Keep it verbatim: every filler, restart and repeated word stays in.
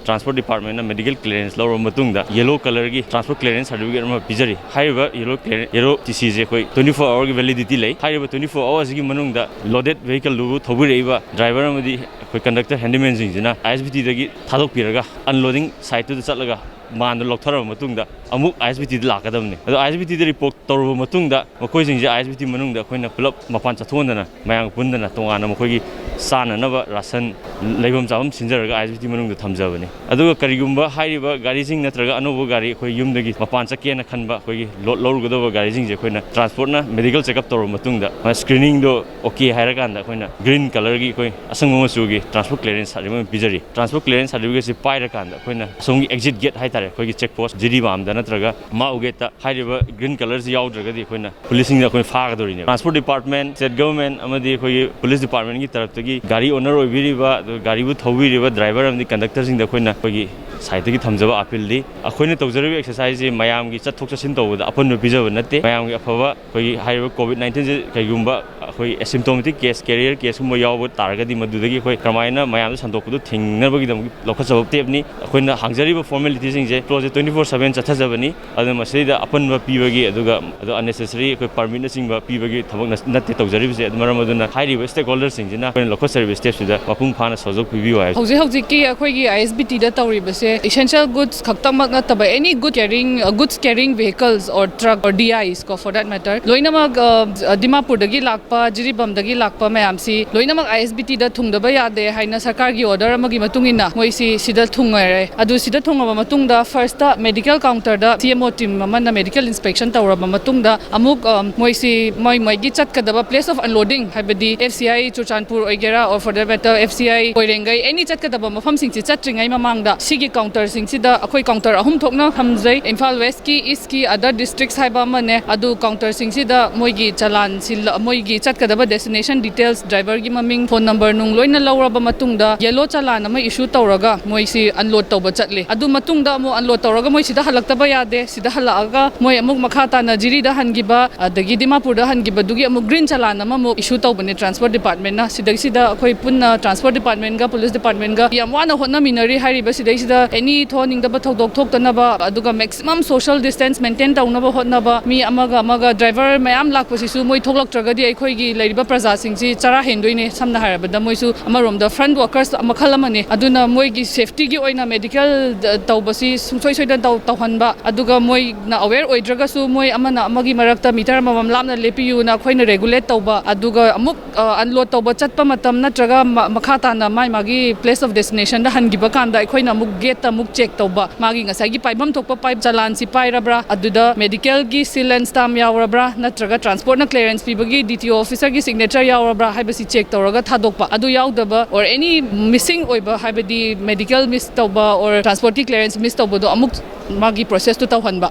Transport Department ꯅ medical clearance ꯂꯧꯔꯕ ꯃꯇꯨꯡꯗ yellow colour ꯒꯤ transport clearance certificate ꯑꯃ ꯄꯤꯖꯔꯤ꯫ ꯍꯥꯏꯔꯤꯕ yellow clearance, yellow T C ꯁꯦ ꯑꯩꯈꯣꯏ twenty four hour ꯒꯤ validity ꯂꯩ꯫ ꯍꯥꯏꯔꯤꯕ twenty four hour ꯁꯤꯒꯤ ꯃꯅꯨꯡꯗ loaded vehicle ꯗꯨꯕꯨ ꯊꯧꯕꯤꯔꯛꯏꯕ driver ꯑꯃꯗꯤ ꯑꯩꯈꯣꯏ conductor, handyman ꯁꯤꯡꯁꯤꯅ I S B T ꯗꯒꯤ ꯊꯥꯗꯣꯛꯄꯤꯔꯒ unloading site ꯇꯨꯗ ꯆꯠꯂꯒ ꯃꯥꯟꯗꯣ ꯂꯧꯊꯔꯕ ꯃꯇꯨꯡꯗ ꯑꯃꯨꯛ I S B T ꯗ ꯂꯥꯛꯀꯗꯕꯅꯤ꯫ ꯑꯗꯣ I S B T the report ꯇꯧꯔꯕ ꯃꯇꯨꯡꯗ ꯃꯈꯣꯏꯁꯤꯡꯁꯦ I S B T ꯃꯅꯨꯡꯗ ꯑꯩꯈꯣꯏꯅ ꯄꯨꯂꯞ ꯃꯄꯥꯟ ꯆꯠꯊꯣꯛꯍꯟꯗꯅ ꯃꯌꯥꯝꯒ ꯄꯨꯟꯗꯅ ꯇꯣꯉꯥꯟꯅ ꯃꯈꯣꯏꯒꯤ ꯆꯥꯅꯅꯕ ration, ꯂꯩꯐꯝ ꯆꯥꯐꯝ ꯁꯤꯟꯖꯔꯒ I S B T ꯃꯅꯨꯡꯗ ꯊꯝꯖꯕꯅꯤ꯫ ꯑꯗꯨꯒ ꯀꯔꯤꯒꯨꯝꯕ ꯍꯥꯏꯔꯤꯕ ꯒꯥꯔꯤꯁꯤꯡ ꯅꯠꯇ꯭ꯔꯒ ꯑꯅꯧꯕ ꯒꯥꯔꯤ ꯑꯩꯈꯣꯏ ꯌꯨꯝꯗꯒꯤ ꯃꯄꯥꯟ ꯆꯠꯀꯦꯅ ꯈꯟꯕ ꯑꯩꯈꯣꯏꯒꯤ load ꯂꯧꯔꯨꯒꯗꯕ ꯒꯥꯔꯤꯁꯤꯡꯁꯦ ꯑꯩꯈꯣꯏꯅ transport ꯅ medical checkup ꯇꯧꯔꯕ ꯃꯇꯨꯡꯗ screening ꯗꯣ okay ꯍꯥꯏꯔꯀꯥꯟꯗ ꯑꯩꯈꯣꯏꯅ green colour ꯒꯤ ꯑꯩꯈꯣꯏ ꯑꯁꯪꯕ ꯃꯆꯨꯒꯤ transport clearance certificate ꯑꯃ ꯄꯤꯖꯔꯤ꯫ Transport clearance certificate ꯁꯤ ꯄꯥꯏꯔꯀꯥꯟꯗ ꯑꯩꯈꯣꯏꯅ ꯑꯁꯣꯝꯒꯤ exit gate ꯍꯥꯏꯇꯥꯔꯦ, ꯑꯩꯈꯣꯏꯒꯤ check post ꯖꯤꯔꯤꯕꯥꯝꯗ ꯅꯠꯇ꯭ꯔꯒ ꯃꯥꯎ gate ꯇ ꯍꯥꯏꯔꯤꯕ green colour ꯁꯤ ꯌꯥꯎꯗ꯭ꯔꯒꯗꯤ ꯑꯩꯈꯣꯏꯅ police ꯁꯤꯡꯗ ꯑꯩꯈꯣꯏꯅ ꯐꯥꯒꯗꯧꯔꯤꯅꯦꯕ꯫ Transport Department, State Government ꯑꯃꯗꯤ ꯑꯩꯈꯣꯏꯒꯤ police department ꯀꯤ ꯇꯔꯞꯇꯒꯤ ꯒꯥꯔꯤ owner ꯑꯣꯏꯕꯤꯔꯤꯕ, ꯑꯗꯨꯒ ꯒꯥꯔꯤꯕꯨ ꯊꯧꯕꯤꯔꯤꯕ driver ꯑꯃꯗꯤ conductor ꯁꯤꯡꯗ ꯑꯩꯈꯣꯏꯅ ꯑꯩꯈꯣꯏꯒꯤ side ꯇꯒꯤ ꯊꯝꯖꯕ appeal ꯗꯤ, ꯑꯩꯈꯣꯏꯅ ꯇꯧꯖꯔꯤꯕ exercise ꯁꯤ ꯃꯌꯥꯝꯒꯤ ꯆꯠꯊꯣꯛ ꯆꯠꯁꯤꯟ ꯇꯧꯕꯗ ꯑꯄꯟꯕ ꯄꯤꯖꯕ ꯅꯠꯇꯦ꯫ ꯃꯌꯥꯝꯒꯤ ꯑꯐꯕ, ꯑꯩꯈꯣꯏꯒꯤ ꯍꯥꯏꯔꯤꯕ COVID nineteen ꯁꯦ ꯀꯩꯒꯨꯝꯕ ꯑꯩꯈꯣꯏ asymptomatic case, carrier case ꯀꯨꯝꯕ ꯌꯥꯎꯕ ꯇꯥꯔꯒꯗꯤ ꯃꯗꯨꯗꯒꯤ ꯑꯩꯈꯣꯏ ꯀꯔꯝꯍꯥꯏꯅ ꯃꯌꯥꯝꯗ ꯁꯟꯗꯣꯛꯄꯗꯨ ꯊꯤꯡꯅꯕꯒꯤꯗꯃꯛ ꯂꯧꯈꯠꯆꯕ step ꯅꯤ꯫ ꯑꯩꯈꯣꯏꯅ ꯍꯥꯡꯖꯔꯤꯕ formality ꯁꯤꯡꯁꯦ, ꯊꯕꯛꯁꯦ twenty four seven ꯆꯠꯊꯖꯕꯅꯤ꯫ ꯑꯗꯨꯅ ꯃꯁꯤꯗ ꯑꯄꯟꯕ ꯄꯤꯕꯒꯤ, ꯑꯗꯨꯒ ꯑꯗꯣ unnecessary ꯑꯩꯈꯣꯏ permit ꯅꯆꯤꯡꯕ ꯄꯤꯕꯒꯤ ꯊꯕꯛ ꯅ-, ꯅꯠꯇꯦ ꯇꯧꯖꯔꯤꯕꯁꯦ꯫ ꯑꯗꯨ ꯃꯔꯝ ꯑꯗꯨꯅ ꯍꯥꯏꯔꯤꯕ stakeholder ꯁꯤꯡꯁꯤꯅ ꯑꯩꯈꯣꯏꯅ ꯂꯧꯈꯠꯆꯔꯤꯕ step ꯁꯤꯗ ꯃꯄꯨꯡ ꯐꯥꯅ ꯁꯍꯖꯣꯛ ꯄꯤꯕꯤꯌꯨ ꯍꯥꯏꯕ꯫ ꯍꯧꯖꯤꯛ ꯍꯧꯖꯤꯛꯀꯤ ꯑꯩꯈꯣꯏꯒꯤ I S B T the ꯇꯧꯔꯤꯕꯁꯦ essential goods ꯈꯛꯇꯃꯛ ꯅꯠꯇꯕ any good carrying, uh, goods carrying vehicles or truck or D Is ꯀꯣ, for that matter, ꯂꯣꯏꯅꯃꯛ, ꯑ, ꯗꯤꯃꯥꯄꯨꯔꯗꯒꯤ ꯂꯥꯛꯄ, ꯖꯤꯔꯤꯕꯥꯝꯗꯒꯤ ꯂꯥꯛꯄ ꯃꯌꯥꯝꯁꯤ ꯂꯣꯏꯅꯃꯛ I S B T ꯗ ꯊꯨꯡꯗꯕ ꯌꯥꯗꯦ ꯍꯥꯏꯅ ꯁꯔꯀꯥꯔꯒꯤ order ꯑꯃꯒꯤ ꯃꯇꯨꯡ ꯏꯟꯅ ꯃꯣꯏꯁꯤ ꯁꯤꯗ ꯊꯨꯡꯉꯔꯦ꯫ ꯑꯗꯨ ꯁꯤꯗ ꯊꯨꯡꯉꯕ ꯃꯇꯨꯡꯗ first medical counter ꯗ C M O team ꯑꯃꯅ medical inspection ꯇꯧꯔꯕ ꯃꯇꯨꯡꯗ ꯑꯃꯨꯛ, ꯑ, ꯃꯣꯏꯁꯤ ꯃꯣꯏ ꯃꯣꯏꯒꯤ ꯆꯠꯀꯗꯕ place of unloading, ꯍꯥꯏꯕꯗꯤ F C I ꯆꯨꯔꯆꯥꯟꯄꯨꯔ ꯑꯣꯏꯒꯦꯔꯥ, or for that matter F C I ꯀꯣꯏꯔꯦꯡꯒꯩ, any ꯆꯠꯀꯗꯕ ꯃꯐꯝꯁꯤꯡꯁꯤ ꯆꯠꯇ꯭ꯔꯤꯉꯩ ꯃꯃꯥꯡꯗ ꯁꯤꯒꯤ ꯀꯥꯎꯟꯇꯔꯁꯤꯡꯁꯤꯗ ꯑꯩꯈꯣꯏ ꯀꯥꯎꯟꯇꯔ ꯑꯍꯨꯝ ꯊꯣꯛꯅ ꯊꯝꯖꯩ: ꯏꯝꯐꯥꯜ ꯋꯦꯁꯀꯤ, ꯏꯁꯀꯤ, ꯑꯗꯔ ꯗꯤꯁꯇ꯭ꯔꯤꯛꯁ ꯍꯥꯏꯕ ꯑꯃꯅꯦ꯫ ꯑꯗꯨ ꯀꯥꯎꯟꯇꯔꯁꯤꯡꯁꯤꯗ ꯃꯣꯏꯒꯤ ꯆꯂꯥꯟꯁꯤ, ꯃꯣꯏꯒꯤ ꯆꯠꯀꯗꯕ ꯗꯦꯁꯇꯤꯅꯦꯁꯟ ꯗꯤꯇꯦꯜꯁ, ꯗ꯭ꯔꯥꯏꯚꯔꯒꯤ ꯃꯃꯤꯡ, ꯐꯣꯟ ꯅꯝꯕꯔ ꯅꯨꯡ ꯂꯣꯏꯅ ꯂꯧꯔꯕ ꯃꯇꯨꯡꯗ, ꯌꯦꯂꯣ ꯆꯂꯥꯟ ꯑꯃ ꯏꯁꯨ ꯇꯧꯔꯒ ꯃꯣꯏꯁꯤ ꯑꯟꯂꯣꯗ ꯇꯧꯕ ꯆꯠꯂꯦ꯫ ꯑꯗꯨ ꯃꯇꯨꯡꯗ ꯑꯃꯨꯛ ꯑꯟꯂꯣꯗ ꯇꯧꯔꯒ ꯃꯣꯏ ꯁꯤꯗ ꯍꯜꯂꯛꯇꯕ ꯌꯥꯗꯦ꯫ ꯁꯤꯗ ꯍꯜꯂꯛꯑꯒ ꯃꯣꯏ ꯑꯃꯨꯛ ꯃꯈꯥ ꯇꯥꯅ ꯖꯤꯔꯤꯗ ꯍꯟꯈꯤꯕ, ꯑꯗꯒꯤ ꯗꯤꯃꯥꯄꯨꯔꯗ ꯍꯟꯈꯤꯕꯗꯨꯒꯤ ꯑꯃꯨꯛ ꯒ꯭ꯔꯤꯟ ꯆꯂꯥꯟ ꯑꯃꯃꯨꯛ ꯏꯁꯨ ꯇꯧꯕꯅꯦ ꯇ꯭ꯔꯥꯟꯁꯄꯣꯔꯠ ꯗꯤꯄꯥꯔꯠꯃꯦꯟꯅ꯫ ꯁꯤꯗꯩꯁꯤꯗ ꯑꯩꯈꯣꯏ ꯄꯨꯟꯅ ꯇ꯭ꯔꯥꯟꯁꯄꯣꯔꯠ ꯗꯤꯄꯥꯔꯠꯃꯦꯟꯒ ꯄꯨꯂꯤꯁ ꯗꯤꯄꯥꯔꯠꯃꯦꯟꯒ ꯌꯥꯝ ꯋꯥꯅ ꯍꯣꯠꯅꯃꯤꯟꯅꯔꯤ꯫ ꯍꯥꯏꯔꯤꯕ ꯁꯤꯗꯩꯁꯤꯗ ꯑꯦꯅꯤ ꯊꯣꯛꯍꯟꯅꯤꯡꯗꯕ ꯊꯧꯗꯣꯛ ꯊꯣꯛꯇꯅꯕ, ꯑꯗꯨꯒ ꯃꯦꯛꯁꯤꯃꯝ ꯁꯣꯁꯤꯌꯦꯜ ꯗꯤꯁꯇꯦꯟꯁ ꯃꯦꯟꯇꯦꯟ ꯇꯧꯅꯕ ꯍꯣꯠꯅꯕ, ꯃꯤ ꯑꯃꯒ ꯑꯃꯒ, ꯗ꯭ꯔꯥꯏꯚꯔ ꯃꯌꯥꯝ ꯂꯥꯛꯄꯁꯤꯁꯨ ꯃꯣꯏ ꯊꯣꯛꯂꯛꯇ꯭ꯔꯒꯗꯤ ꯑꯩꯈꯣꯏꯒꯤ ꯂꯩꯔꯤꯕ ꯄ꯭ꯔꯖꯥꯁꯤꯡꯁꯤ ꯆꯔꯥ ꯍꯦꯟꯗꯣꯏꯅꯦ꯫ ꯁꯝꯅ ꯍꯥꯏꯔꯕꯗ ꯃꯣꯏꯁꯨ ꯑꯃꯔꯣꯝꯗ ꯐ꯭ꯔꯟꯠ ꯋꯥꯀꯔꯁ ꯃꯈꯜ ꯑꯃꯅꯤ꯫ ꯑꯗꯨꯅ ꯃꯣꯏꯒꯤ ꯁꯦꯐꯇꯤꯒꯤ ꯑꯣꯏꯅ ꯃꯦꯗꯤꯀꯦꯜ ꯇꯧꯕꯁꯤ ꯁꯨꯡꯁꯣꯏ ꯁꯣꯏꯗꯅ ꯇꯧ-, ꯇꯧꯍꯟꯕ, ꯑꯗꯨꯒ ꯃꯣꯏꯅ ꯑꯋꯦꯔ ꯑꯣꯏꯗ꯭ꯔꯒꯁꯨ ꯃꯣꯏ ꯑꯃꯅ ꯑꯃꯒꯤ ꯃꯔꯛꯇ ꯃꯤꯇꯔ ꯑꯃꯃꯝ ꯂꯥꯞꯅ ꯂꯦꯞꯄꯤꯌꯨꯅ ꯑꯩꯈꯣꯏꯅ ꯔꯦꯒꯨꯂꯦꯠ ꯇꯧꯕ, ꯑꯗꯨꯒ ꯑꯃꯨꯛ ꯑꯟꯂꯣꯗ ꯇꯧꯕ ꯆꯠꯄ ꯃꯇꯝ ꯅꯠꯇ꯭ꯔꯒ ꯃ-, ꯃꯈꯥ ꯇꯥꯅ ꯃꯥꯏ ꯃꯥꯒꯤ ꯄ꯭ꯂꯦꯁ ꯑꯣꯐ ꯗꯦꯁꯇꯤꯅꯦꯁꯟꯗ ꯍꯟꯈꯤꯕ ꯀꯥꯟꯗ ꯑꯩꯈꯣꯏꯅ ꯑꯃꯨꯛ ꯒꯦꯠꯇ ꯑꯃꯨꯛ ꯆꯦꯛ ꯇꯧꯕ, ꯃꯥꯒꯤ ꯉꯁꯥꯏꯒꯤ ꯄꯥꯏꯐꯝ ꯊꯣꯛꯄ ꯄꯥꯏꯞ ꯆꯂꯥꯟꯁꯤ ꯄꯥꯏꯔꯕ꯭ꯔꯥ, ꯑꯗꯨꯗ ꯃꯦꯗꯤꯀꯦꯜꯒꯤ ꯁꯤꯜ ꯑꯦꯟ ꯁ꯭ꯇꯥꯝ ꯌꯥꯎꯔꯕ꯭ꯔꯥ, ꯅꯠꯇ꯭ꯔꯒ ꯇ꯭ꯔꯥꯟꯁꯄꯣꯔꯠꯅ ꯀ꯭ꯂꯤꯌꯔꯦꯟꯁ ꯄꯤꯕꯒꯤ ꯗꯤ ꯇꯤ ꯑꯣ ꯑꯣꯐꯤꯁꯔꯒꯤ ꯁꯤꯒꯅꯦꯆꯔ ꯌꯥꯎꯔꯕ꯭ꯔꯥ ꯍꯥꯏꯕꯁꯤ ꯆꯦꯛ ꯇꯧꯔꯒ ꯊꯥꯗꯣꯛꯄ꯫ ꯑꯗꯨ ꯌꯥꯎꯗꯕ ꯑꯣꯔ ꯑꯦꯅꯤ ꯃꯤꯁꯤꯡ ꯑꯣꯏꯕ, ꯍꯥꯏꯕꯗꯤ ꯃꯦꯗꯤꯀꯦꯜ ꯃꯤꯁ ꯇꯧꯕ ꯑꯣꯔ ꯇ꯭ꯔꯥꯟꯁꯄꯣꯔꯠꯀꯤ ꯀ꯭ꯂꯤꯌꯔꯦꯟꯁ ꯃꯤꯁ ꯇꯧꯕꯗꯣ ꯑꯃꯨꯛ ꯃꯥꯒꯤ ꯄ꯭ꯔꯣꯁꯦꯁꯇꯨ ꯇꯧꯍꯟꯕ꯫